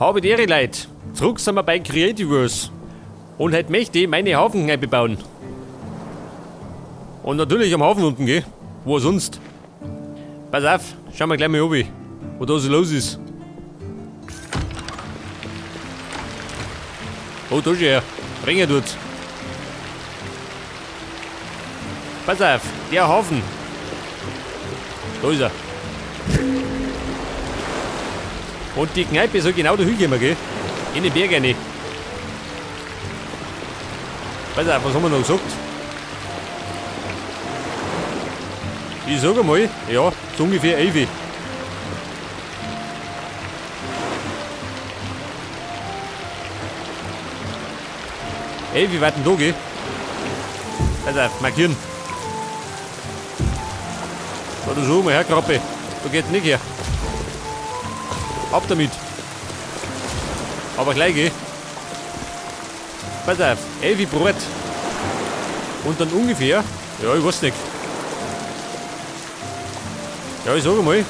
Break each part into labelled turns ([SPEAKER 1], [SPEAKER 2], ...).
[SPEAKER 1] Habe die Ehre, Leute. Zurück sind wir bei Creativerse. Und heute möchte ich meine Hafenkneipe bauen. Und natürlich am Hafen unten, gell? Wo sonst? Pass auf, schauen wir gleich mal runter, wo da so los ist. Oh, da ist er. Ringe dort. Pass auf, der Hafen. Da ist er. Und die Kneipe soll genau da hinkommen, gell? In den Berg rein. Pass auf, was haben wir noch gesagt? Ich sag einmal, ja, so ungefähr 11. Ey, wie weit denn da, gell? Pass auf, markieren. Da, du so mal her, Krabbe. Da geht's nicht her. Ab damit. Aber gleich, gell? Pass auf, 11 Brot. Und dann ungefähr, ja, ich weiß nicht. Ja, ich sag mal,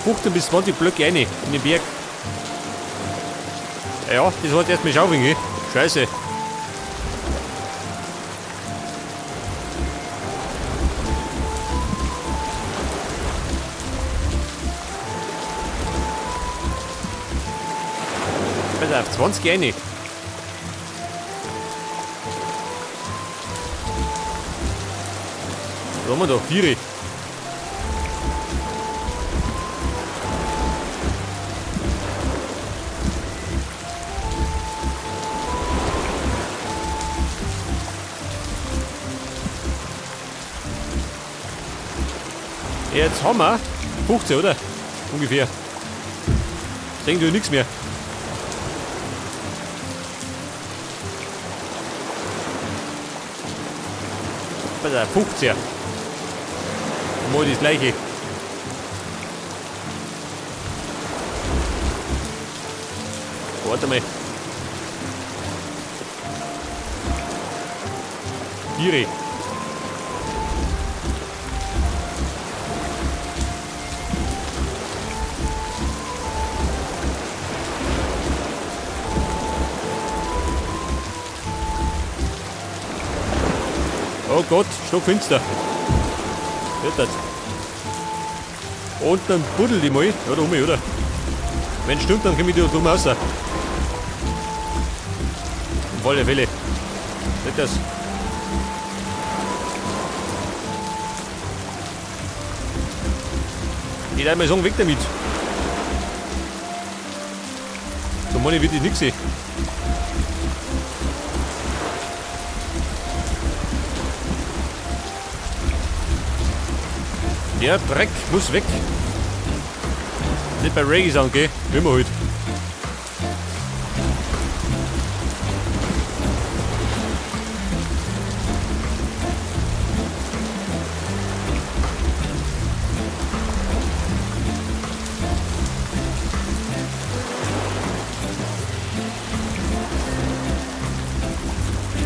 [SPEAKER 1] 15 bis 20 Blöcke rein in den Berg. Ja, das hat erstmal schaufeln, gell? Scheiße. Pass auf, 20 rein. Was haben wir da? 4. Jetzt haben wir 15, oder? Ungefähr. Sehen du nichts mehr. Pass auf, 15. Mal das gleiche. Warte mal. 4. Oh Gott, stockfinster. Wird das. Und dann buddel die mal. Ja, da oben, oder? Wenn es stimmt, dann komme ich da drüben raus. Auf alle Fälle. Wird das. Ich würde mal sagen, weg damit. So meine ich wirklich nichts sehen. Der Dreck muss weg. Nicht bei Reggae Sound, gell? Wie immer halt.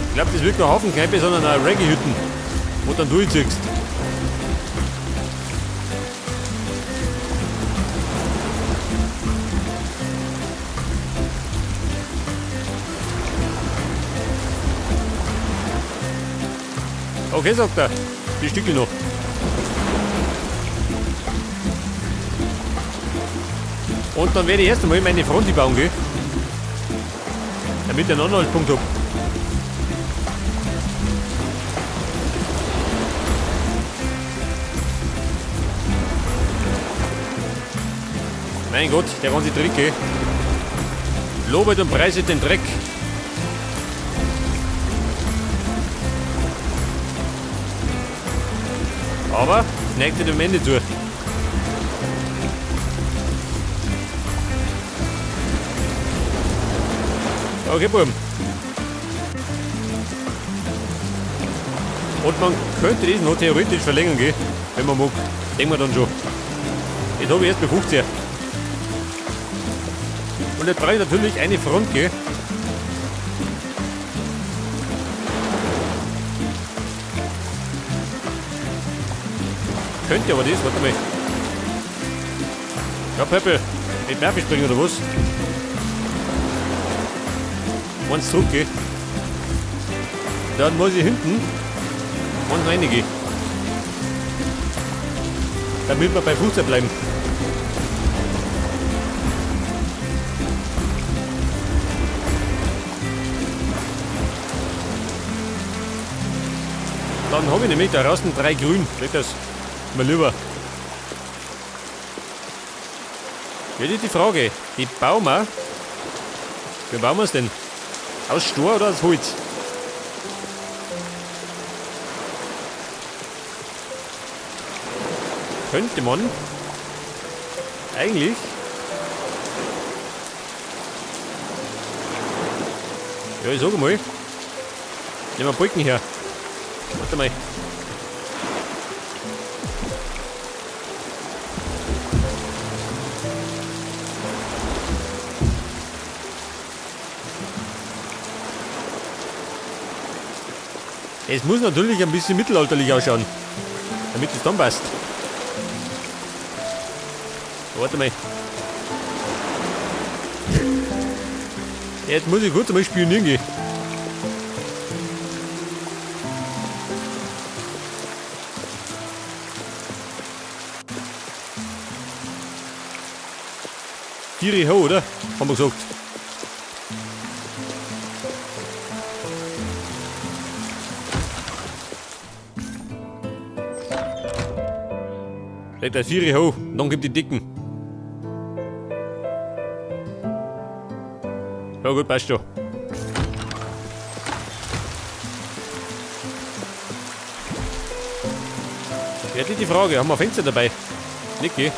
[SPEAKER 1] Ich glaub, das wird kein Hafenkneipe, sondern eine Reggae-Hütten, wo du dann durchziehst. Okay, sagt er. Die Stücke noch. Und dann werde ich erst einmal meine Front bauen, gell? Damit ich einen Anhaltspunkt hab. Mein Gott, der ganze Dreck, gell? Lobet und preiset den Dreck. Aber es neigt sich dem Ende zu. Okay, Buben. Und man könnte das noch theoretisch verlängern, gell? Wenn man mag. Denken wir dann schon. Jetzt habe ich erst bei 15. Und jetzt brauche ich natürlich eine Front, gell? Könnte aber das, warte mal. Ja, Peppe, mit Murphy springen oder was? Eins zurück, gell? Dann muss ich hinten eins reingehen. Damit wir bei 15 bleiben. Dann habe ich nämlich da draußen 3 grün. Seht das? Mal lieber. Jetzt ist die Frage, die bauen wir. Wie bauen wir's denn? Aus Stor oder aus Holz? Könnte man eigentlich ja, ich sag mal, nehmen wir Balken her. Warte mal. Es muss natürlich ein bisschen mittelalterlich ausschauen, damit es dann passt. Warte mal. Jetzt muss ich kurz einmal spionieren gehen. Vieri ho, oder? Haben wir gesagt. Legt das Vieri ho, dann gibt die Dicken. Ja gut, passt schon. Jetzt ist die Frage, haben wir Fenster dabei? Niki.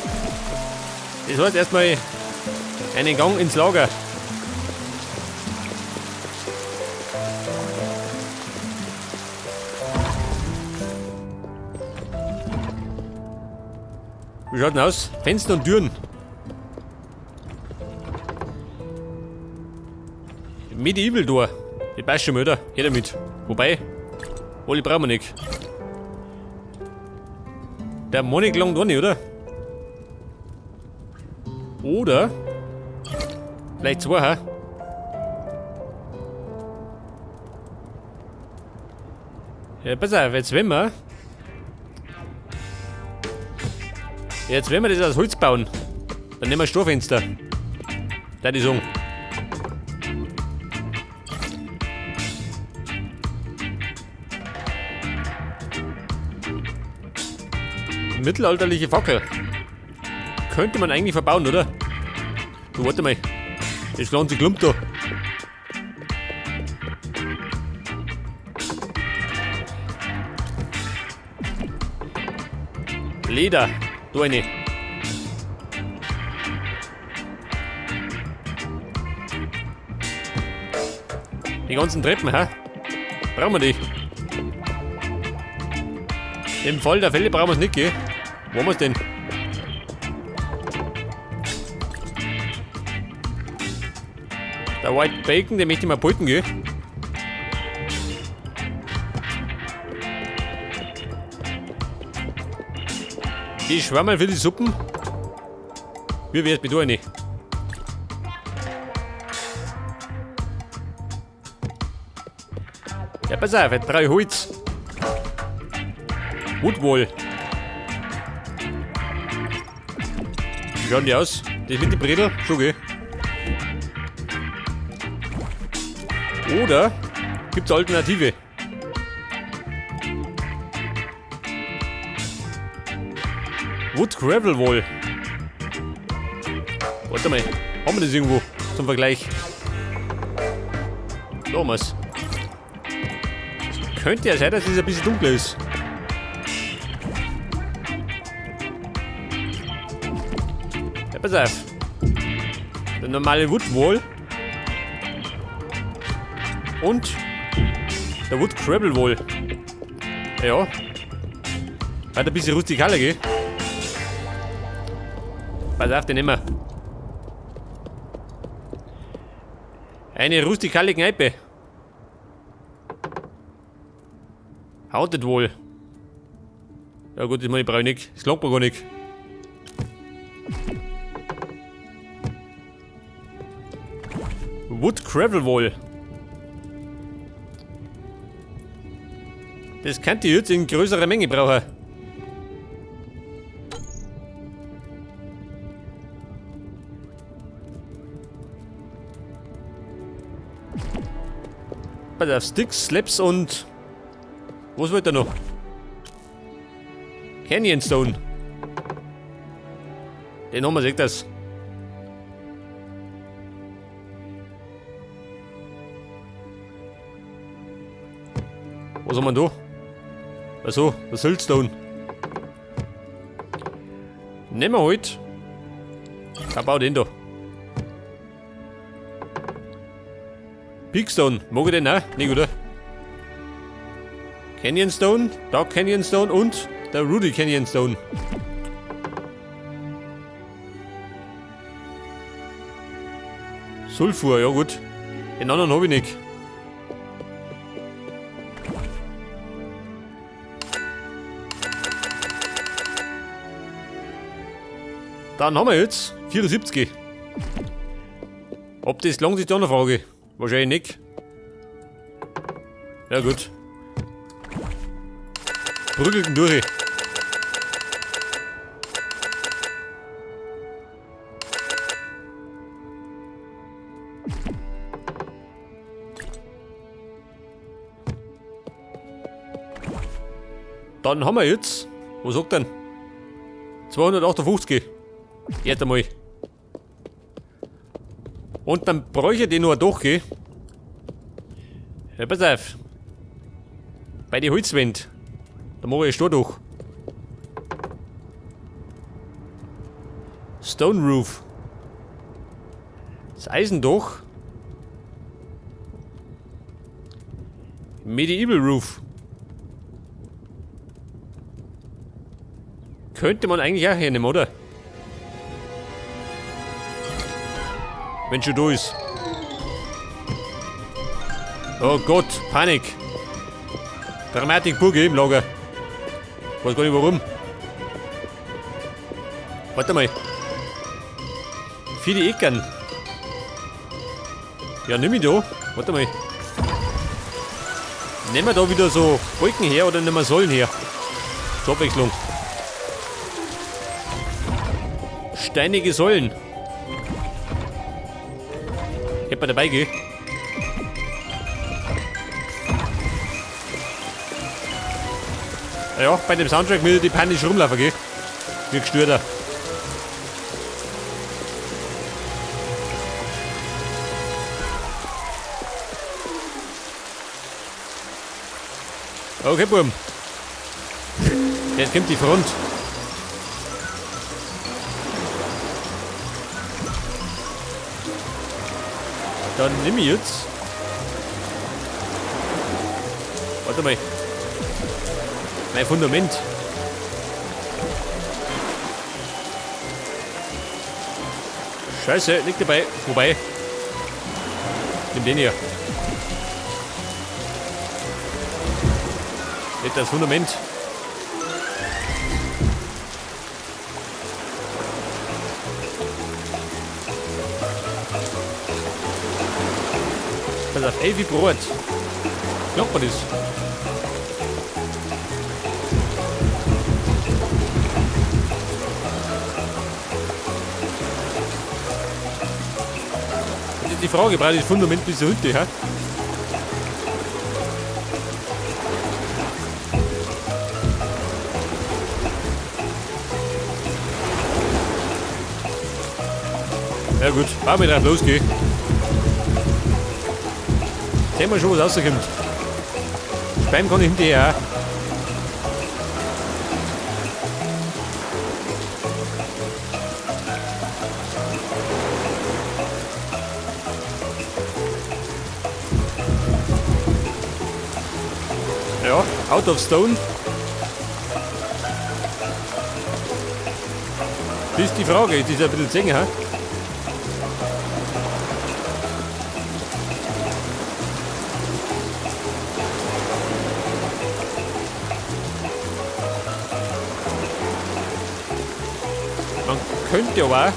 [SPEAKER 1] Das heißt erstmal einen Gang ins Lager. Wie schaut denn aus? Fenster und Türen. Medieval Door. Die passt schon mal, oder? Her damit. Wobei, alle brauchen wir nicht. Der Monik langt auch nicht, oder? Oder? Vielleicht zwei, hä? Ja, pass auf, jetzt wenn wir. Jetzt wenn wir das aus Holz bauen, dann nehmen wir Storfenster. Da die sagen. Mittelalterliche Fackel. Könnte man eigentlich verbauen, oder? Du, warte mal. Das ganze Klump da. Leder. Da eine. Die ganzen Treppen, hä? Brauchen wir die? Im Fall der Fälle brauchen wir's nicht, gell? Wo haben wir's denn? Der White Bacon, den möchte ich mal behalten, gell? Die Schwammerl für die Suppen. Wie wär's mit einer? Ja, pass auf, jetzt brauch ich Holz. Woodwall. Wie schauen die aus? Das mit den Bredel? Schon, gell? Oder gibt's Alternative? Wood Gravel Wall. Warte mal, haben wir das irgendwo zum Vergleich? Da haben wir's. Könnte ja sein, dass es ein bisschen dunkler ist. Ja, pass auf. Der normale Wood Wall. Und der Wood Gravel Wall. Ja. Weiter ein bisschen rustikaler, gell? Pass auf, den nehmen wir. Eine rustikale Kneipe. Haunted Wall. Ja gut, das meine ich brauche ich nicht. Das langt mir gar nicht. Wood Gravel Wall. Das könnt ihr jetzt in größerer Menge brauchen. Pass auf, Sticks, Slaps und... Was wollt ihr noch? Canyon Stone. Den haben wir, seht das. Was haben wir da? Achso, der Siltstone. Nehmen wir halt. Ich baue den da. Bigstone, mag ich den auch? Nicht, oder? Canyon Stone, Dark Canyon Stone und der Rudy Canyon Stone. Sulfur, ja gut. Den anderen hab ich nicht. Dann haben wir jetzt 74. Ob das langt, ist die andere Frage. Wahrscheinlich nicht. Ja gut. Prügelten durch. Dann haben wir jetzt, was sagt denn? 258. Jetzt einmal. Und dann bräuchte ich den nur doch, gell? Ja, pass auf. Bei den Holzwänden. Da mache ich durch. Stone Roof. Das Eisendach. Medieval Roof. Könnte man eigentlich auch hernehmen, oder? Wenn schon da ist. Oh Gott, Panik. Dramatik pur im Lager. Weiß gar nicht warum. Warte mal. Für die Eckern. Ja, nimm ich da. Warte mal. Nehmen wir da wieder so Balken her oder nehmen wir Säulen her? Zur Abwechslung. Steinige Säulen. Hätte man dabei, gell? Ja, bei dem Soundtrack will die panisch rumlaufen, gell? Wie gestörter. Okay, Burm. Jetzt kommt die Front. Dann nimm ich jetzt. Warte mal. Mein Fundament. Scheiße, liegt dabei. Wobei. Nimm den hier. Nicht das Fundament. Pass auf, ey, wie Brot. Glaubt man das? Das ist die Frage, brauche ich das Fundament bis zur Hütte, hä? Ja gut, fahren wir drauf los, gell. Sehen wir schon, was rauskommt. Spam kann ich hinterher auch. Ja, out of stone. Das ist die Frage, ist das ein bisschen zäh, hä? Man könnte aber auch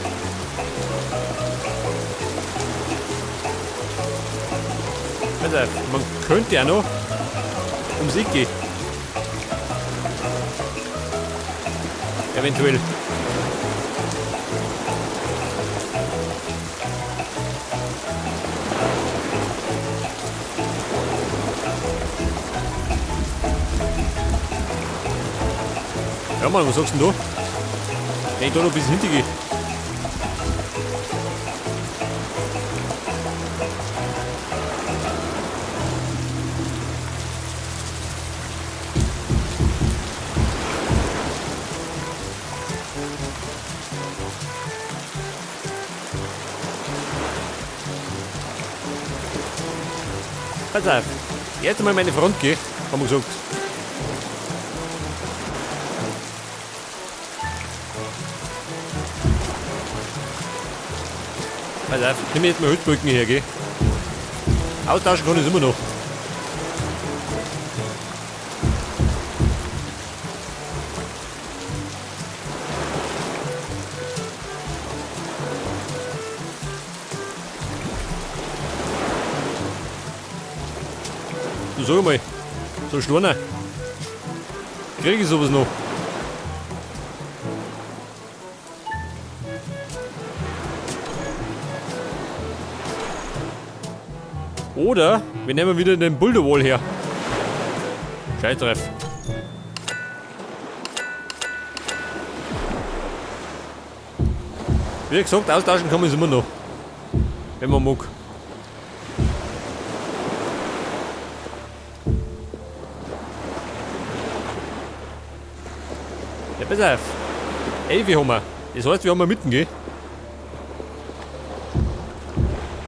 [SPEAKER 1] Pass auf, man könnte auch noch ums Eck gehen. Eventuell. Ja Mann, was sagst denn du? Wenn ich da noch ein bisschen hintergehe. Pass auf, jetzt mal meine Front geh, haben wir gesagt. Pass auf, nimm jetzt mal Holzbrücken her, geh. Austauschen kann ich immer noch. Du sag mal, so ein Schleiner. Krieg ich sowas noch? Oder wir nehmen wieder den Boulderwall her. Scheiß drauf. Wie gesagt, austauschen kann man es immer noch. Wenn man mag. Ja, pass auf. 11 haben wir. Das heißt, wir haben wir mitten, gell?